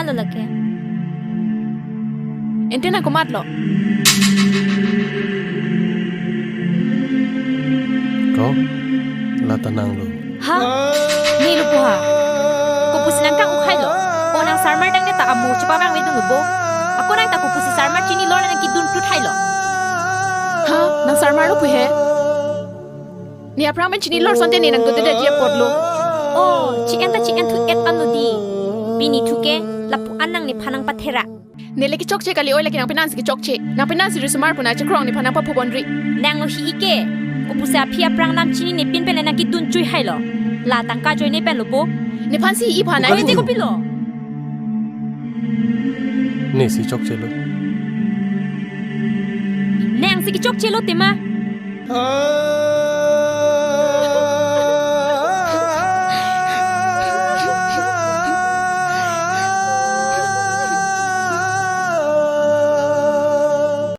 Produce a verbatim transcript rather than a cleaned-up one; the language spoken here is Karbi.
Alo lake. Ente nang komatlo? Ko, lata nanglo. Ha? Nelo pu ha? Kopusi nang kang-ukhailo? O nang sarmar tangte ta amo chepavang vedunlo bo. Ako nang ta kopusi sarmar chinilor nang kedun tu thailo? Ha? Nang sarmarlo pu he? Ne aphrang pen chinilor asonte ne nang dodedeji apotlo. Oh, chi-en ta chi-en thu-et anlo di. Pini thu ke, lapu-an nang nephan nang pathera. Nele kechokche kali oi, lake nangpenang si kechokche. Nangpenang si risomar pu nangchekrong nephan nang paphu bonri. Nanglo hi ike. Kopusi aphi aphrang nam chinine pin pen le nang kedun chui hailo. La tangka ajoine penlo bo. Nephan si iphan. Oi, nang te kopilo? Ne si chokchelo. Nang si kechokchelo tema.